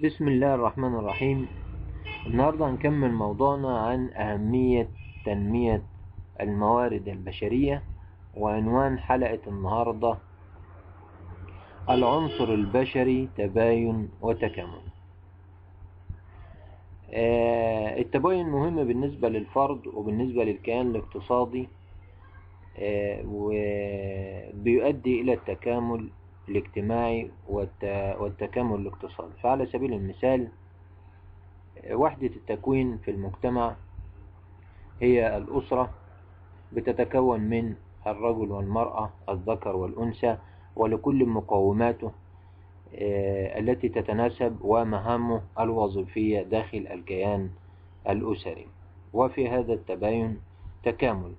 بسم الله الرحمن الرحيم. النهاردة هنكمل موضوعنا عن أهمية تنمية الموارد البشرية، وعنوان حلقة النهاردة العنصر البشري تباين وتكامل. التباين مهم بالنسبة للفرد وبالنسبة للكيان الاقتصادي، وبيؤدي إلى التكامل الاجتماعي والتكامل الاقتصادي. فعلى سبيل المثال، وحدة التكوين في المجتمع هي الأسرة، بتتكون من الرجل والمرأة، الذكر والأنثى، ولكل مقوماته التي تتناسب ومهامه الوظيفية داخل الكيان الأسري، وفي هذا التباين تكامل.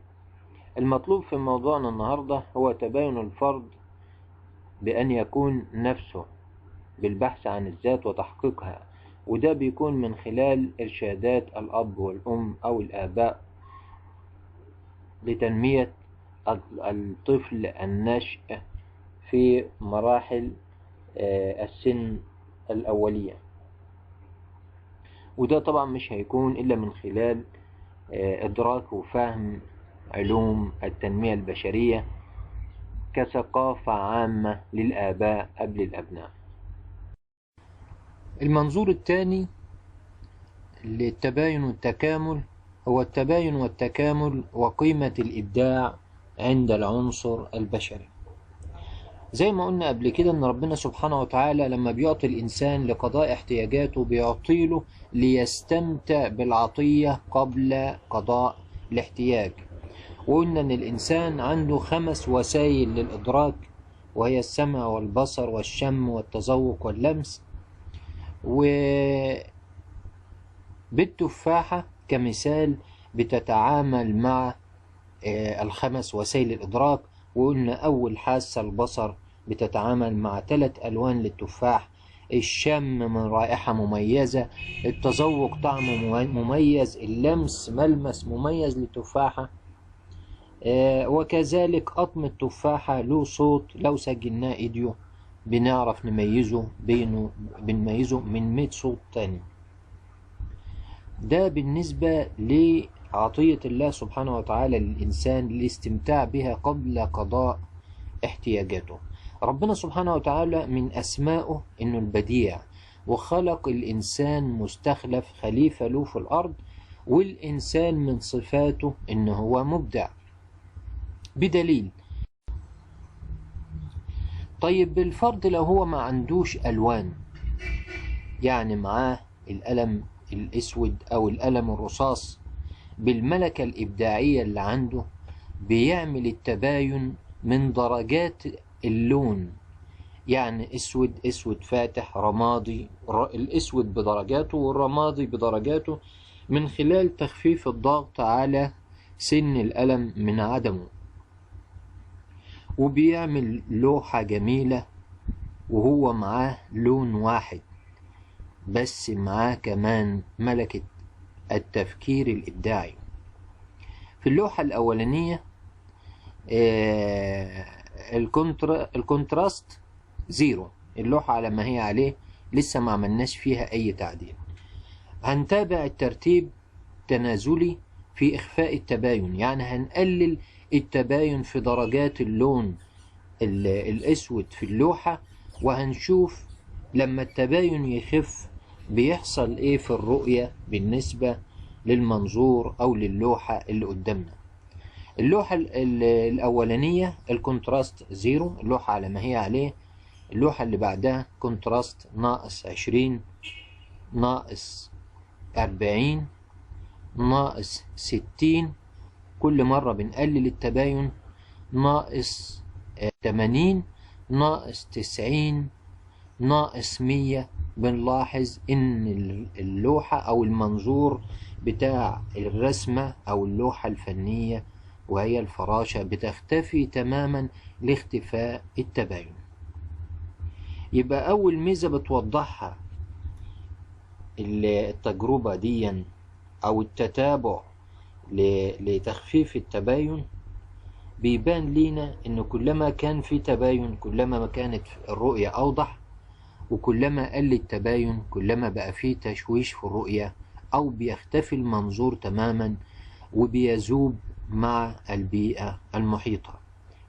المطلوب في موضوعنا النهاردة هو تباين الفرد بأن يكون نفسه بالبحث عن الذات وتحقيقها، وده بيكون من خلال إرشادات الأب والأم أو الآباء لتنمية الطفل الناشئ في مراحل السن الأولية، وده طبعا مش هيكون إلا من خلال إدراك وفهم علوم التنمية البشرية كثقافة عامة للآباء قبل الأبناء. المنظور الثاني للتباين والتكامل هو التباين والتكامل وقيمة الإبداع عند العنصر البشري. زي ما قلنا قبل كده إن ربنا سبحانه وتعالى لما بيعطي الإنسان لقضاء احتياجاته بيعطيله ليستمتع بالعطية قبل قضاء الاحتياج. وقلنا إن الإنسان عنده 5 وسائل للإدراك، وهي السمع والبصر والشم والتذوق واللمس. وبالتفاحة كمثال بتتعامل مع 5 وسائل الإدراك. وقلنا أول حاسة البصر بتتعامل مع 3 ألوان للتفاح، الشم من رائحة مميزة، التذوق طعم مميز، اللمس ملمس مميز للتفاحة، وكذلك قطم التفاحة له صوت لو سجلناه ايديو بنعرف نميزه بينه، بنميزه من 100 صوت تاني. ده بالنسبة لعطية الله سبحانه وتعالى للإنسان للاستمتاع بها قبل قضاء احتياجاته. ربنا سبحانه وتعالى من أسمائه إنه البديع، وخلق الإنسان مستخلف خليفة له في الأرض، والإنسان من صفاته إنه هو مبدع بدليل. طيب بالفرد لو هو ما عندوش ألوان، يعني معاه القلم الأسود أو القلم الرصاص، بالملكة الإبداعية اللي عنده بيعمل التباين من درجات اللون، يعني أسود، أسود فاتح، رمادي، الأسود بدرجاته والرمادي بدرجاته، من خلال تخفيف الضغط على سن القلم من عدمه، وبيعمل لوحة جميلة وهو معاه لون واحد بس، معاه كمان ملكة التفكير الإبداعي. في اللوحة الأولانية ال contrast 0، اللوحة على ما هي عليه لسه ما عملناش فيها أي تعديل. هنتابع الترتيب تنازلي في إخفاء التباين، يعني هنقلل التباين في درجات اللون الأسود في اللوحة، وهنشوف لما التباين يخف بيحصل إيه في الرؤية بالنسبة للمنظور أو للوحة اللي قدامنا. اللوحة الأولانية ال contrast 0، اللوحة على ما هي عليه. اللوحة اللي بعدها contrast -20، -40، -60، كل مرة بنقلل التباين، -80، -90، -100. بنلاحظ إن اللوحة أو المنظور بتاع الرسمة أو اللوحة الفنية وهي الفراشة بتختفي تماما لاختفاء التباين. يبقى أول ميزة بتوضحها التجربة دي أو التتابع لتخفيف التباين، بيبان لينا إن كلما كان في تباين كلما ما كانت الرؤية أوضح، وكلما قل التباين كلما بقى فيه تشويش في الرؤية أو بيختفي المنظور تماما وبيذوب مع البيئة المحيطة.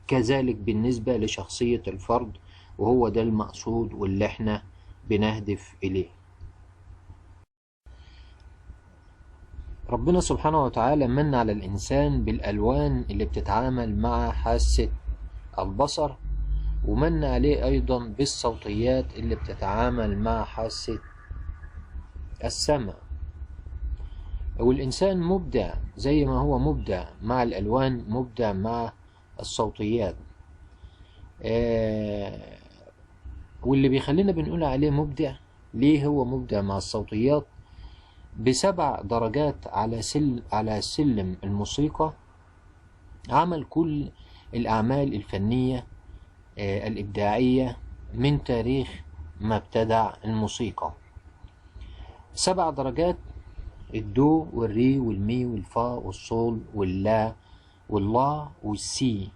كذلك بالنسبة لشخصية الفرد، وهو ده المقصود واللي احنا بنهدف إليه. ربنا سبحانه وتعالى من على الإنسان بالألوان اللي بتتعامل مع حاسة البصر، ومن عليه أيضا بالصوتيات اللي بتتعامل مع حاسة السمع. والإنسان مبدع زي ما هو مبدع مع الألوان، مبدع مع الصوتيات. واللي بيخلينا بنقول عليه مبدع، ليه هو مبدع مع الصوتيات؟ ب7 درجات على سلم الموسيقى عمل كل الأعمال الفنية الإبداعية من تاريخ ما ابتدع الموسيقى. 7 درجات: الدو والري والمي والفا والصول واللا واللا والسي.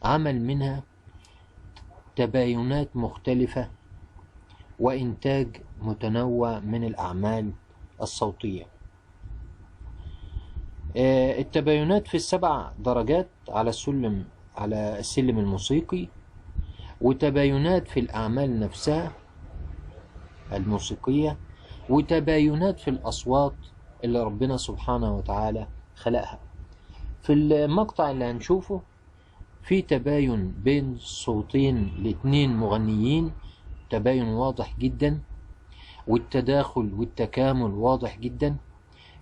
عمل منها تباينات مختلفة وإنتاج متنوع من الأعمال الصوتية. التباينات في ال7 درجات على السلم الموسيقي، وتباينات في الأعمال نفسها الموسيقية، وتباينات في الأصوات اللي ربنا سبحانه وتعالى خلقها. في المقطع اللي هنشوفه في تباين بين صوتين لاتنين مغنيين، تباين واضح جدا، والتداخل والتكامل واضح جدا.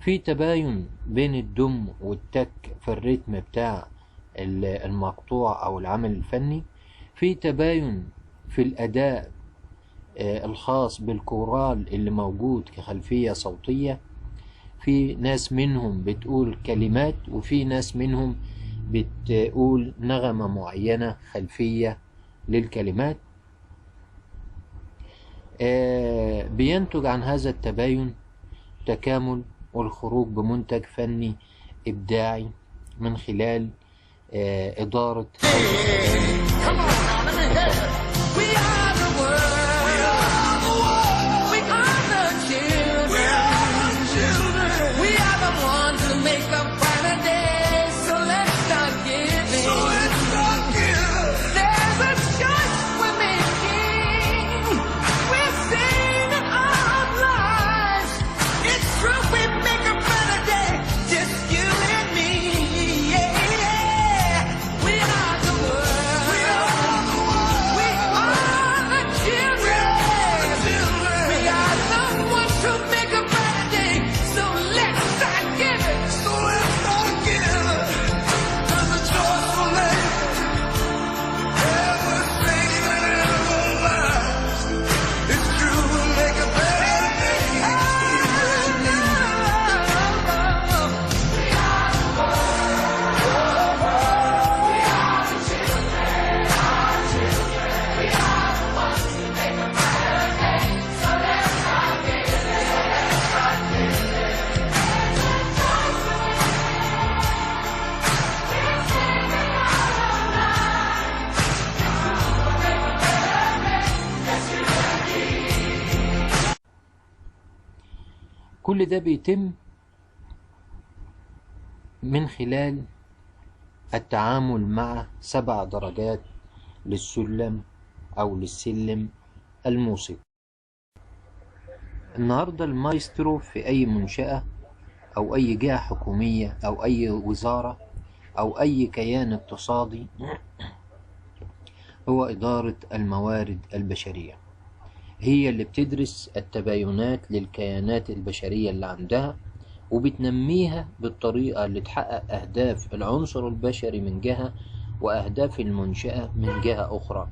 في تباين بين الدم والتك في الريتم بتاع المقطوع أو العمل الفني. في تباين في الأداء الخاص بالكورال اللي موجود كخلفية صوتية. في ناس منهم بتقول كلمات، وفي ناس منهم بتقول نغمة معينة خلفية للكلمات. بينتج عن هذا التباين تكامل والخروج بمنتج فني إبداعي من خلال إدارة كل ده بيتم من خلال التعامل مع 7 درجات للسلم أو للسلم الموسيقي. النهاردة المايسترو في أي منشأة أو أي جهة حكومية أو أي وزارة أو أي كيان اقتصادي هو إدارة الموارد البشرية، هي اللي بتدرس التباينات للكيانات البشرية اللي عندها وبتنميها بالطريقة اللي تحقق أهداف العنصر البشري من جهة وأهداف المنشأة من جهة أخرى،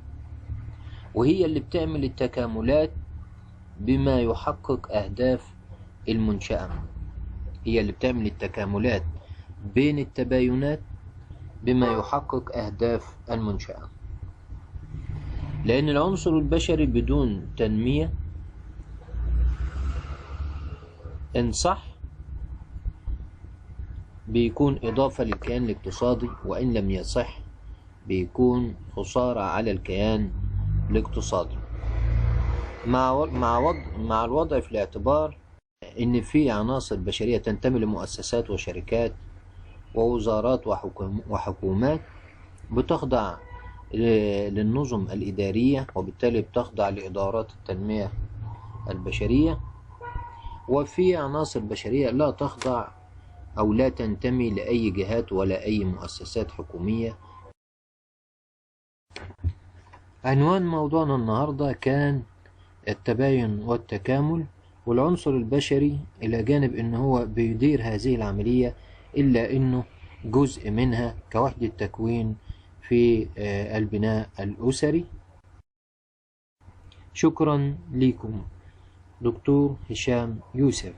وهي اللي بتعمل التكاملات بما يحقق أهداف المنشأة. هي اللي بتعمل التكاملات بين التباينات بما يحقق أهداف المنشأة، لأن العنصر البشري بدون تنمية إن صح بيكون إضافة للكيان الاقتصادي، وإن لم يصح بيكون خسارة على الكيان الاقتصادي. مع الوضع في الاعتبار إن في عناصر بشرية تنتمي لمؤسسات وشركات ووزارات وحكومات بتخضع للنظم الإدارية، وبالتالي بتخضع لإدارات التنمية البشرية، وفي عناصر بشرية لا تخضع أو لا تنتمي لأي جهات ولا أي مؤسسات حكومية. عنوان موضوعنا النهاردة كان التباين والتكامل، والعنصر البشري إلى جانب إن هو بيدير هذه العملية إلا إنه جزء منها كوحدة تكوين في البناء الأسري. شكرا لكم. دكتور هشام يوسف.